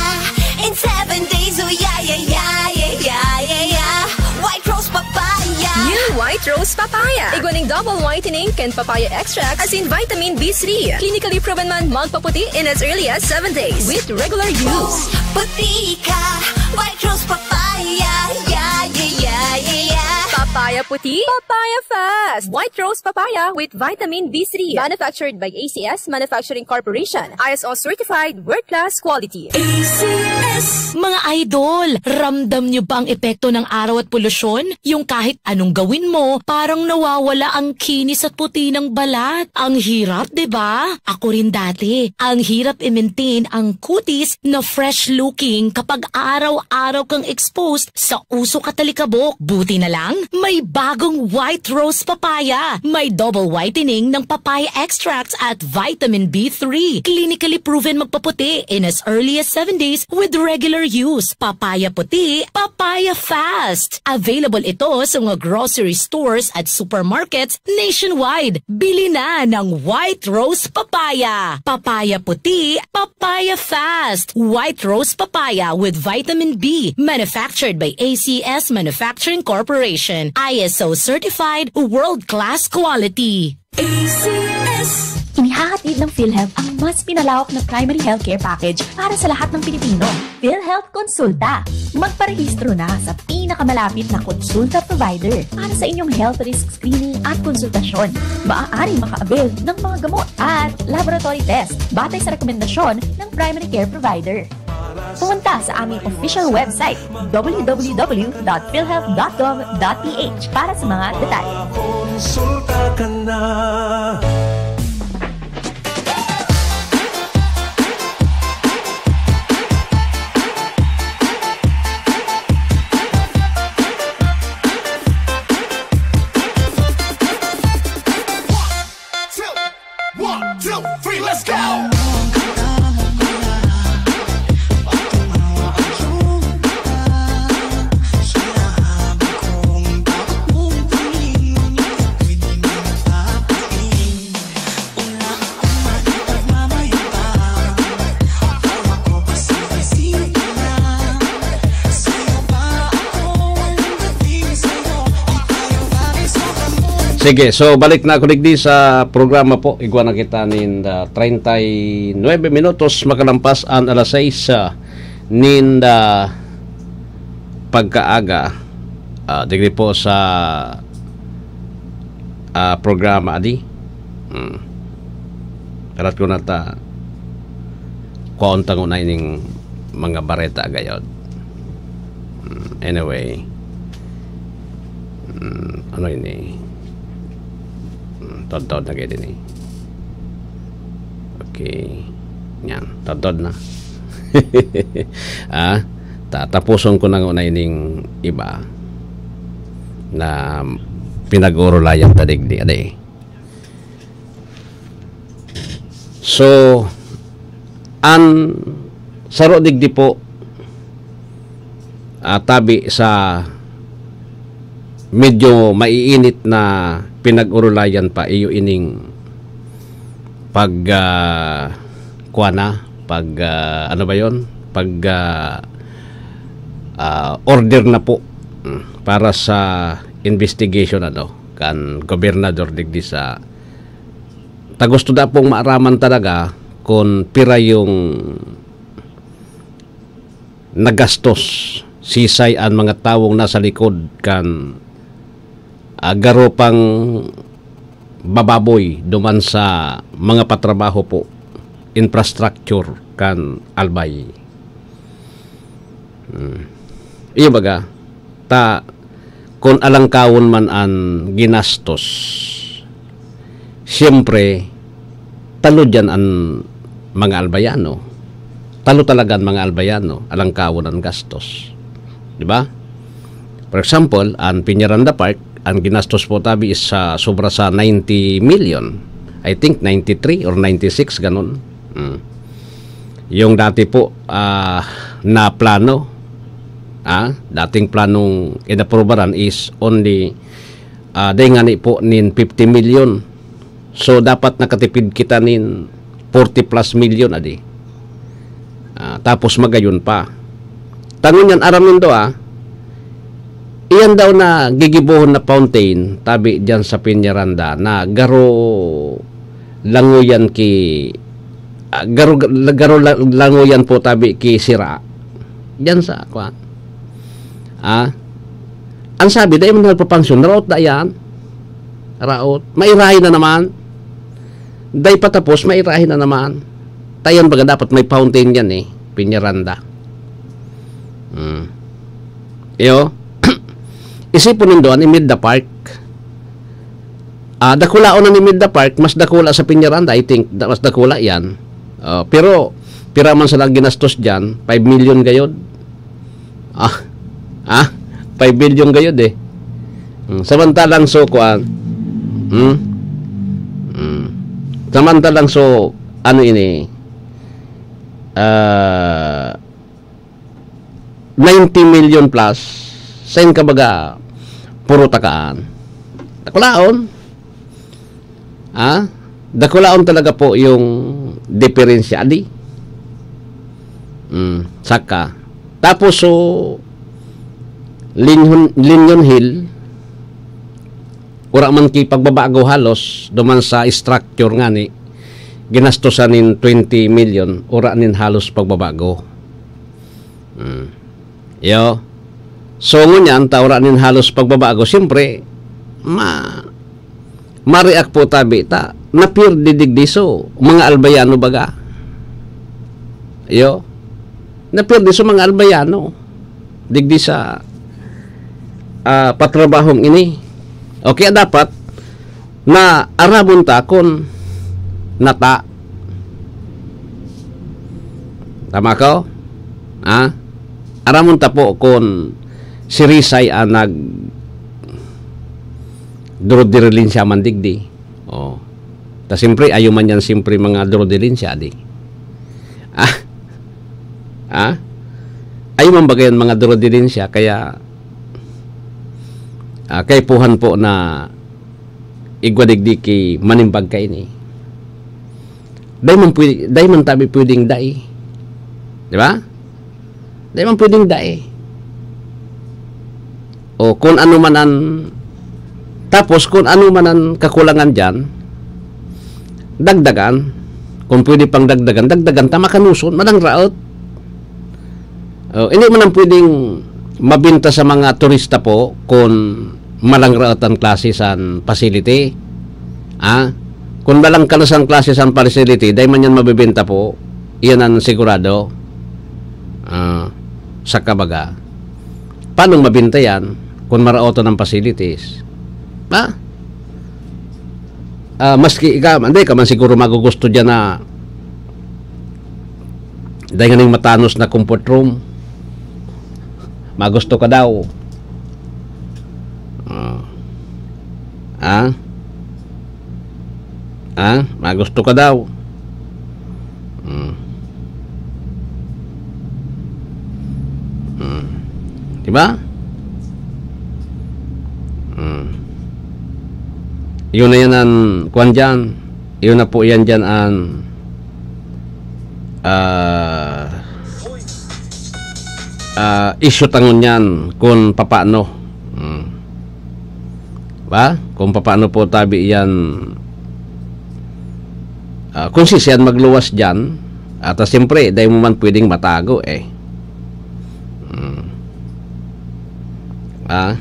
in seven days! Oh, yeah, yeah, yeah, yeah, yeah, yeah, yeah! White Rose Papaya! New White Rose Papaya. Igwa ning double whitening kan papaya extract, asin vitamin B three. Clinically proven man magpaputi in as early as seven days with regular use. Boom! Puti ka! White Rose Papaya! Yeah, yeah, yeah, yeah, yeah! Papaya puti, papaya fast! White Rose Papaya with vitamin B three. Manufactured by A C S Manufacturing Corporation. I S O certified, world-class quality. A C S. Mga idol, ramdam nyo ba ang epekto ng araw at polusyon? Yung kahit anong gawin mo, parang nawawala ang kinis at puti ng balat. Ang hirap, di ba? Ako rin dati. Ang hirap i-maintain ang kutis na fresh-looking kapag araw-araw kang exposed sa usok at alikabok. Buti na lang, may bagong White Rose Papaya. May double whitening ng papaya extracts at vitamin B three. Clinically proven magpaputi in as early as seven days with regular use. Papaya puti, papaya fast. Available ito sa mga grocery stores at supermarkets nationwide. Bili na ng White Rose Papaya. Papaya puti, papaya fast. White Rose Papaya with vitamin B. Manufactured by A C S Manufacturing Corporation. I S O certified, world-class quality. A C S. Inihahatid ng PhilHealth ang mas pinalawak na primary healthcare package para sa lahat ng Pilipino. PhilHealth Konsulta. Magparehistro na sa pinakamalapit na konsulta provider para sa inyong health risk screening at konsultasyon. Maaari maka-avail ng mga gamot at laboratory test batay sa rekomendasyon ng primary care provider. Pumunta sa aming official website, w w w dot philhealth dot gov dot p h, para sa mga detalye. Konsulta ka na. One, two, three, let's go! Sige, so balik na ako digdi sa programa po. Igwa na kita nin, ah, treinta y nueve minutos makalampas an alas sais, ah, nin, ah, pagkaaga. Ah, digdi po sa, ah, programa, adi. Hmm. Karat ko na ta, kwaon tango na ining mga bareta gayod. Hmm, anyway. Hmm, ano ini? Hmm, todtod na kayo din eh. Okay. Yan, todtod na. Ah, tatapuson ko na nga na ining iba na pinag-urulayan ta digdi. Adi. So, an saro digdi po, ah, tabi sa medyo maiinit na pinag-urulayan pa, iyo ining pag, ah, kuwan na, pag, ah, ano ba yon? Pag, ah, ah, order na po, mm, para sa investigation, ano, kan gobernador digdi sa ta gusto da pong maaraman talaga kun pira yung nagastos, sisay an mga tawong nasa likod kan, ah, garo pang bababoy duman sa mga patrabaho po, infrastructure kan Albay. Hmm. Iyo baga, ta, kun alangkawon man an ginastos, siyempre, talod yan an mga Albayano. Talo talaga an mga Albayano, alangkawon an gastos. Di ba? For example, an Peñaranda Park, an ginastos po tabi is sa sobra sa ninety million. I think ninety-three or ninety-six, ganun. Mm. Yung dati po, ah, na plano, ah, dating planong inaprobaran is only, ah, dai ngani po nin fifty million. So, dapat nakatipid kita nin forty plus million, adi. Ah, tapos magayon pa. Ta ngunyan, aram nindo, ah, iyan daw na gigibohon na fountain, tabi diyan sa Peñaranda, na garo langoyan ki, ah, garo, garo la-, langoyan po tabi ki sira. Diyan sa, kwan. Ah, ang sabi, dai man nagpapangsyon, raot da yan. Raot. Mairahay na naman. Dai patapos, mairahay na naman. Ta yan baga dapat may fountain yan eh. Peñaranda. Hmm. Iyo. Isipon nindo, an Imelda Park. Ah, dakulaon an Imelda Park, mas dakula sa Peñaranda, I think, da-, mas dakula yan. Ah, pero, pira man sila ginastos dyan, five million gayod. Ah, ah, five billion gayod eh. Hmm, samantalang so, kuan, hmm? Hmm. Samantalang so, ano ini, ah, ninety million plus, sain ka baga, puro takaan. Dakulaon. Ah, dakulaon talaga po yung diferensya, adi. Mm, saka. Tapos, so, Linhon, Linhon Hill, wala man ki pagbabago halos, duman sa structure nga ni, ginastosan nin twenty million, wala nin halos pagbabago. Mm. Yo. So, ngunyan, ta wala nin halos pagbabago, siyempre, ma-, ma-react po tabi ta, napirdi digdi so, mga Albayano baga. Yo. Napirdi so, mga Albayano. Digdi sa, ah, patrabahong ini. Okay, dapat, na aramon ta kun nata. Tama ko? Ha? Aramon ta po kun si Rizal an nag-, durodirilen siya man digdi. Oh. Ta siyempre, ayo man yan siyempre mga durodirilen siya, di. Ah? Ha? Ayo man bagay yan mga durodirilen siya, kaya, ah, kaipuhan po na igwa digdi ki manimbag kaini. Dai man pwe-, dai man tabi pwedeng dai. Di ba? Dai man pwedeng dai. O kung ano man an, tapos kung ano man an kakulangan diyan, dagdagan. Kung pwede pang dagdagan, dagdagan ta, makanuson, madangraot. Oh, hindi man ang pwedeng mabinta sa mga turista po kung malangraot ang klase san facility. Ah, kung malangraot ang klase san facility, dai man yan mabibenta po. Iyan ang sigurado. Ah, sa kabaga. Paano mabinta yan kung maraotan ang facilities? Ha? Ah, maski ika, hindi ka man siguro magugusto diyan na dahil nga ning matanos na comfort room. Magusto ka daw. Ah. Ah? Ah? Magusto ka daw. Hmm. Hmm. Di ba? Hmm. Yun na yan ang kwan dyan. Yun na po yan dyan ang, ah, ah, issue tangon yan kung papaano. Hmm. Ba? Kung papaano po tabi yan, ah, kung sisiyan magluwas dyan, at, ah, siyempre, dahil mo man pwedeng matago eh. Hmm. Ah?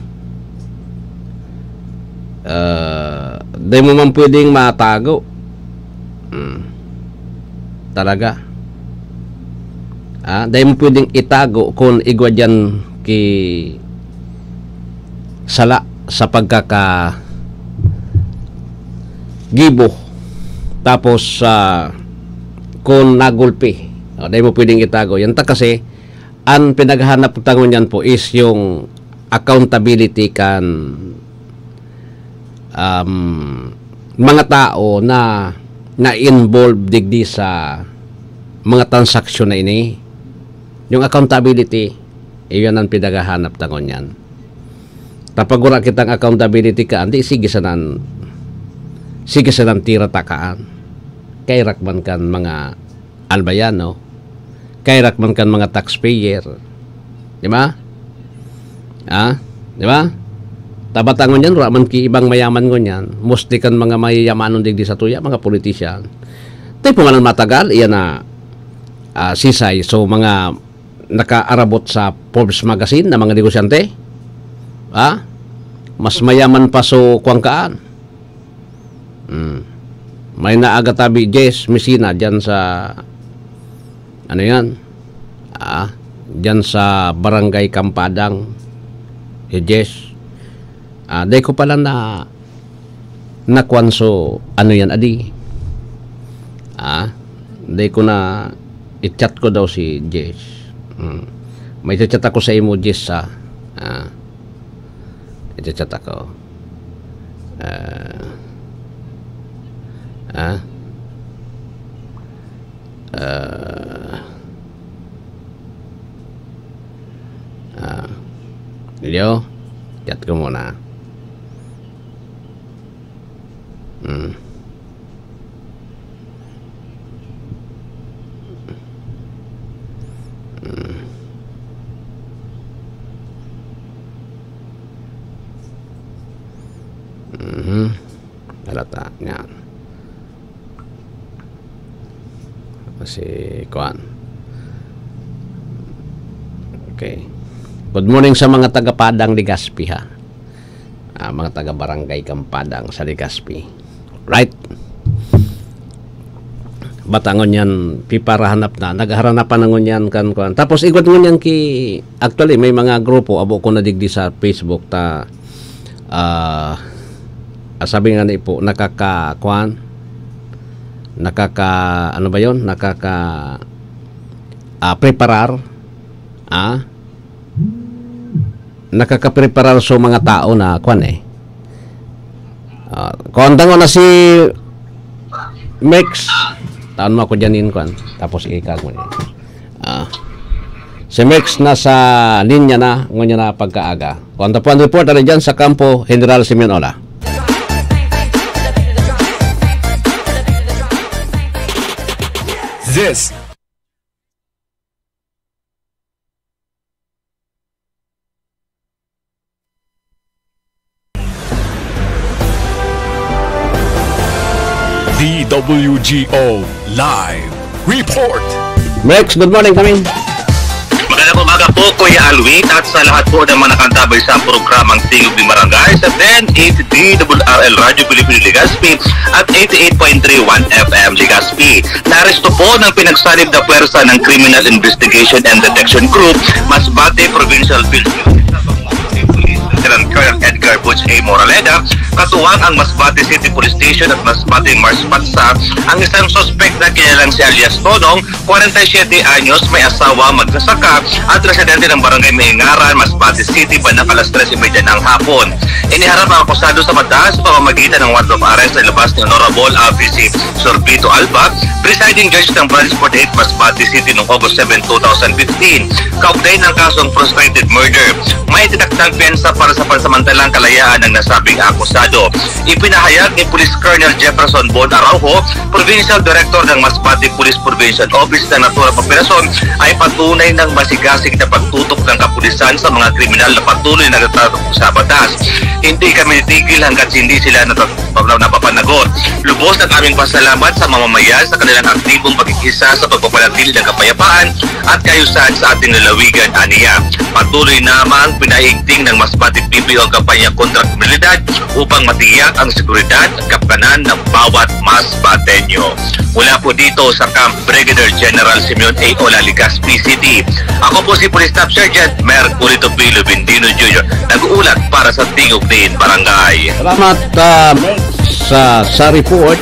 Ah, dai mo man pwedeng matago. Hmm. Talaga. Ah, dai mo pwedeng itago kung igwa diyan ki sala sa pagkaka gibo. Tapos, ah, kung nagulpi, O, dai mo pwedeng itago yan. Ta kasi, ang pinaghahanap ta ngunyan po is yung accountability kan, um, mga tao na na-involve digdi sa mga transaksyon na ini. Yung accountability, iyon ang pinaghahanap ta ngunyan. Ta pag wala kitang accountability kaan, di sige sanan, sige sanan tira ta kaan. Kairak man kan mga albayano, kairak man kan mga taxpayer. Di ba? Ah, di ba? Ta bata ngunyan, wala man ki ibang mayaman ngunyan. Mostly kan mga mayayamanon digdi sa tuya, mga politician. Tayo po nga lang matagal, iyan na, ah, sisay. So, mga nakaarabot sa Forbes magazine na mga negosyante, ah, mas mayaman pa so kuwang kaan. Hmm. May naaga tabi, Jess Messina, dyan sa, ano yan? Ah, dyan sa Barangay Kampadang, si Jess. Ah, dai ko pala na, nakuan so, ano yan, adi? Ah, dai ko na, i-chat ko daw si Jess. Hmm. May chat ako sa imo, Jess, ah. Ah. I-chat ako. Ah. Ah. Ah. Ah. Hello? Chat ko muna. Hmm. Hmm. Mhm. Halata, yan. Si Kuan. Okay. Good morning sa mga taga Padang, Legazpi, ha. Ah, mga taga Barangay Kampadang sa Legazpi. Right? Bata ngunyan, piparahanap na. Nagharanapan na ngunyan kan kuan. Tapos igwat ngunyan ki, actually, may mga grupo, abo ko na digdi sa Facebook, ta, ah, ah, sabi nga ni po, nakaka-, kuan, nakaka-, ano ba yon? Nakaka-, ah, preparar, ah, nakakapreparar so mga tao na, kuan eh. Ah, kuan tango na si Mex. Taon mo ako dyan in, kuan. Tapos ikag mo yan. Ah, si Mex nasa linya na, ngunyan na pagkaaga. Kuan ta po ang report, ano dyan sa kampo, General Simeon Ola. This D W G O Live Report. Mex, good morning kami. Magandang umaga po, Kuya Alwin, at sa lahat po ng mga nakantabay sa programang Tingog ni Barangay sa ten eighty D W R L Radyo Pilipino Legazpi at eighty-eight point three one F M Legazpi. Naaresto po ng pinagsanib na pwersa ng Criminal Investigation and Detection Group, Masbate Provincial Field Unit, sa pangunguna ni Police Lieutenant Colonel Edgar Butch A. Moraleda, katuwang ang Masbate City Police Station at Masbate MARSPATSA, ang isang suspek na kilalang si alias Tonong, kwarenta y siyete anyos, may asawa, magsasaka, at residente ng Barangay Maingaran, Masbate City, bandang alas tres y media ng hapon. Iniharap ang akusado sa batas sa pamamagitan ng warrant of arrest na ilabas ni Honorable Avi C. Sorbito Alba, Presiding Judge ng Branch forty-eight Masbate City noong August seven, two thousand fifteen, kaugnay ng kasong frustrated murder. May itinakdang piyansa para sa pansamantalang kalayaan ng nasabing akusado. Ipinahayag ni Police Colonel Jefferson Bon Araujo, Provincial Director ng Masbate Police Provincial Office, na naturang operasyon ay patunay ng masigasig na pagtutok ng kapulisan sa mga kriminal na patuloy na nagtatarong sa batas. Hindi kami titigil hanggat hindi sila natat-, napapanagot. Lubos ang aming pasalamat sa mamamayan sa kanilang aktibong pakikisa sa pagpapanatili ng kapayapaan at kaayusan sa ating lalawigan, aniya. Patuloy namang pinaigting ng Masbate P P O ang kampanya kontra kriminalidad upang matiyak ang seguridad at kapakanan ng bawat Masbateño. Mula po dito sa Camp Brigadier General Simeon A. Ola, Legazpi City, ako po si Police Staff Sergeant Merculito P. Lubindino Junior, nag-uulat para sa Tingog nin Barangay. Salamat, ah, sa, sa report.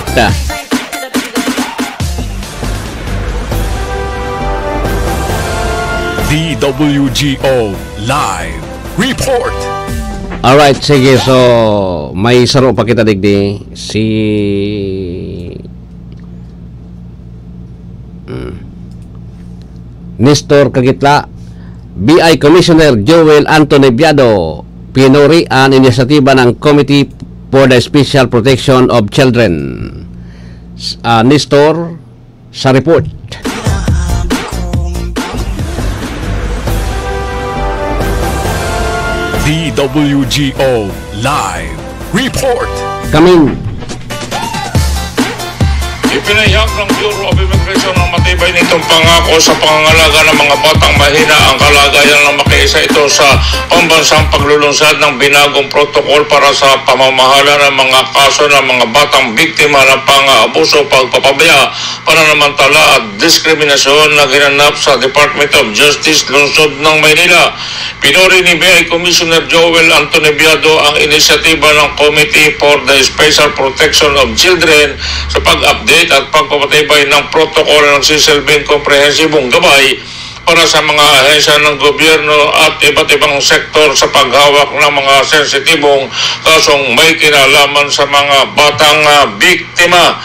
D W G O Live Report. Alright, sige. So, may saro pa kita digdi. Si, hmm, Nestor Kagitla, B I Commissioner Joel Anthony Biado, pinuri an inisyatiba ng Committee for the Special Protection of Children. S-, ah, Nestor, sa report. D W G O Live Report. Kaming Ipinahayag ng Bureau of Immigration ang matibay nitong pangako sa pangangalaga ng mga batang mahina ang kalagayan nang makiisa ito sa pambansang paglulunsad ng binagong protokol para sa pamamahala ng mga kaso ng mga batang biktima ng pang-aabuso, pagpapabaya, pananamantala at diskriminasyon na ginanap sa Department of Justice, Lungsod ng Maynila. Pinuri ni B I Commissioner Joel Anthony Biado ang inisyatiba ng Committee for the Special Protection of Children sa pag-update at pagpapatibay ng protokolo na nagsisilbing komprehensibong gabay para sa mga ahensya ng gobyerno at iba't ibang sektor sa paghawak ng mga sensitibong kasong may kinalaman sa mga batang, ah, biktima.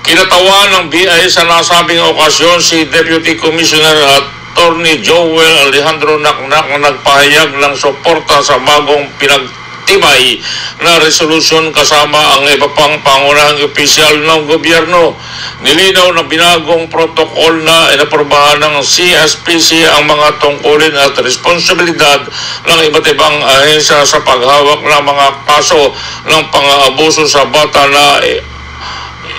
Kinatawan ng B I sa nasabing okasyon si Deputy Commissioner Attorney Joel Alejandro Naknak na nagpahayag ng suporta sa bagong pinagtibay na resolusyon kasama ang iba pang pangunahang opisyal ng gobyerno. Nilinaw na binagong protokol na inaprubahan ng C S P C ang mga tungkulin at responsibilidad ng iba't ibang ahensya sa paghawak ng mga kaso ng pang-aabuso sa bata na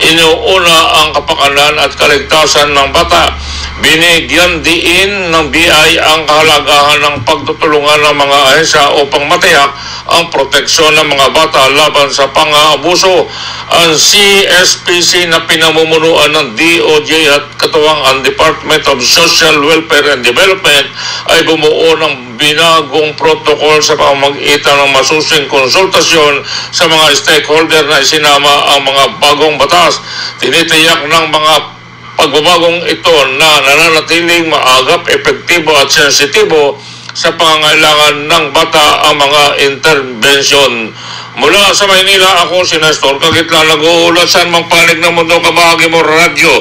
inuuna ang kapakanan at kaligtasan ng bata. Binigyan diin ng B I ang kahalagahan ng pagtutulungan ng mga ahensya upang matiyak ang proteksyon ng mga bata laban sa pang-aabuso. Ang C S P C na pinamumunuan ng D O J at katuwang ang Department of Social Welfare and Development ay bumuo ng binagong protokol sa pamamagitan ng masusing konsultasyon sa mga stakeholder na isinama ang mga bagong batas. Tinitiyak ng mga pagbabagong ito na nananatiling maagap, epektibo at sensitibo sa pangangailangan ng bata ang mga interbensyon. Mula sa Maynila, ako si Nestor Kagitla, nag-uulat sa anumang panig ng mundo, kabahagi mo, Radyo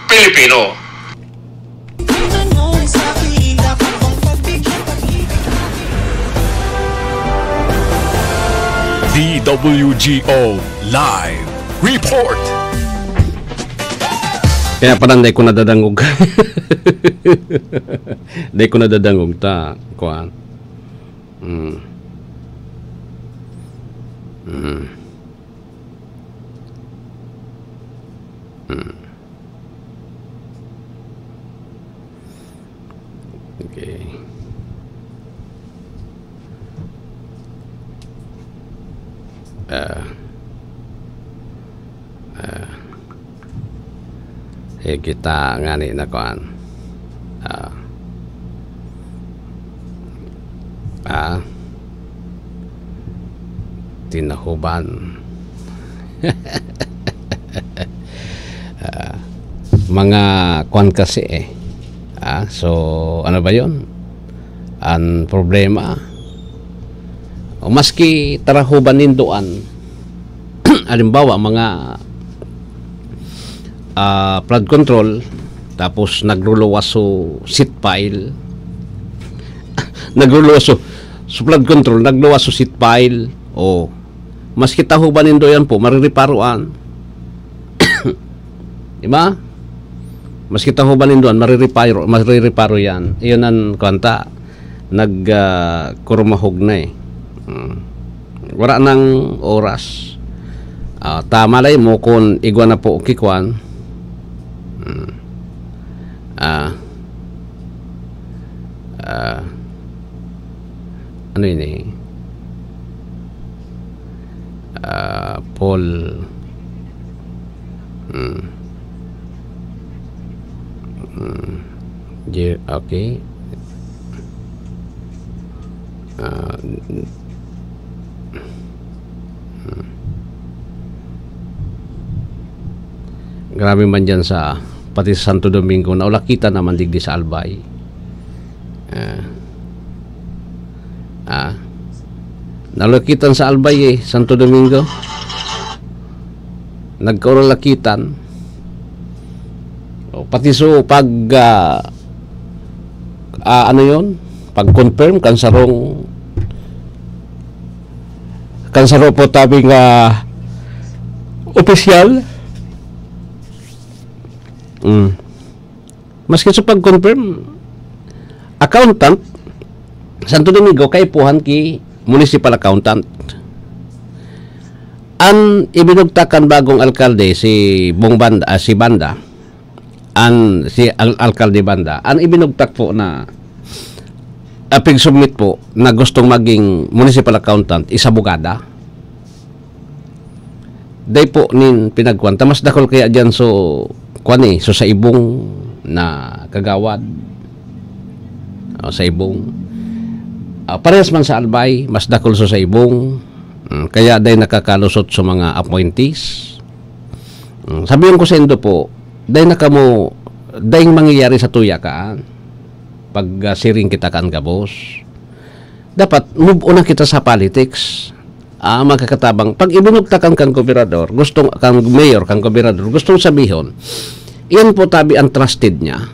Pilipino. D W G O Live Report. Kaya pala, hindi ko nadadangog. Hindi ko nadadangog ta, kuwan. Mm. Mm. Mm. Okay. Ah. Ah. Eh, kita ngani na kuan. Ah. Ah. Tinahuban. Ah, mga kuan kasi eh. Ah, so, ano ba yon? Ang problema, o maski tarahuban nindo an, halimbawa, mga, ah, flood control, tapos nagluluwas so seat pile. Nagluluwas so, so flood control, nagluwas so seat pile. O, maski tahuban nindo yan po, maririparoan. Di ba? Maski tahuban nindo yan, maririparo, maririparo yan. Iyon ang kanta. Nag, ah, kurumahog na eh. Hmm. Wala nang oras. Ah, tama lang mo kung igwa na po kikwan. Hmm. Ah. Ah. Ano yun eh? Ah, Paul. Hmm. Hmm. Jer-, okay. Ah, n-, hmm. Grabe man dyan sa, pati sa Santo Domingo, naulakitan naman digdi sa Albay. Ah. Ah. Nalakitan sa Albay, eh, Santo Domingo. Nagkauralakitan. O, pati so pag, ah, ah, ano yon? Pag-confirm kan sarong, kan saro po tabi nga opisyal. Mm. Maski sa pag-confirm, accountant, Santo Domingo, kaipuhan ki municipal accountant. An ibinugtak kan bagong alkalde, si Bong Banda, ah, si Banda, an, si al-, alkalde Banda, an ibinugtak po na, ah, pig-submit po na gustong maging municipal accountant, is abogada. Dai po nin pinagkuan. Ta mas dakul kaya diyan so, kuan eh, so sa ibong na kagawad. O, sa ibong. Ah, parehas man sa Albay, mas dakul so sa ibong. Mm, kaya dai nakakalusot sa mga appointees. Mm, sabihan ko sa indo po, dai na kamo, daing mangyayari sa tuya kaan. Pag, ah, siring kita kaan gabos. Dapat move on na kita sa politics. Ah, makakatabang. Pag ibinugtakan kang gobernador, gustong, kang mayor, kang gobernador, gustong sabihon, iyan po tabi ang trusted niya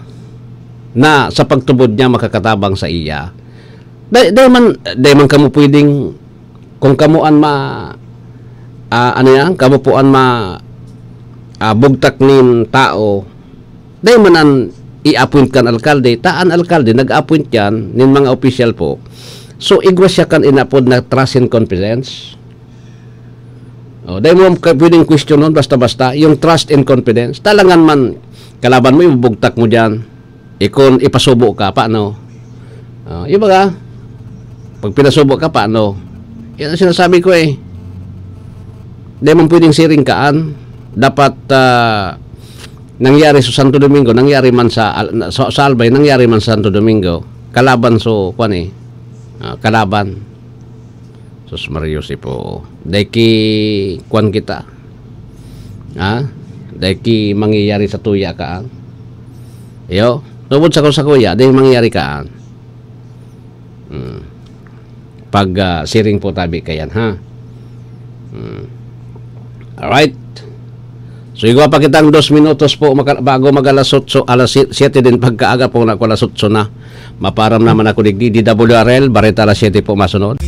na sa pagtubod niya makakatabang sa iya. Dai, dai man, dai man kamo pwedeng, kung kamo an ma-, ah, ano yan, kamo po an ma-, ah, bugtak nin tao, dai man an i-appoint kan alkalde, ta an alkalde nag-appoint yan nin mga opisyal po. So, igwa siya kan inapod na trust and confidence. O, dai mo ka-, pwedeng questionon basta-basta yung trust and confidence. Talangan man, kalaban mo, ibubugtak mo dyan. Ikon, ipasubo ka, paano? O, yung baga, pag pinasubo ka, paano? Yan ang sinasabi ko eh. Dai man pwedeng siring kaan. Dapat, ah, nangyari sa Santo Domingo, nangyari man sa Al-, na-, sa, sa Albay, nangyari man sa Santo Domingo. Kalaban so, kwan eh. Ah, kalaban. Sus Maria Joseph, oo. Dai ki kwan kita. Ha? Dai ki mangyayari sa tuya kaan. Iyo, tubod sa ko sa kuya, dai mangyayari kaan. Hmm. Pag, ah, siring po tabi kayan, ha? Hmm. Alright. So, igwa pa kitang dos minutos po maka-, bago mag alas otso, alas si-, siyete din pagkaaga po na ko alas otso na. Maparam naman ako digdi, D W R L, Bareta alas siyete po masunod.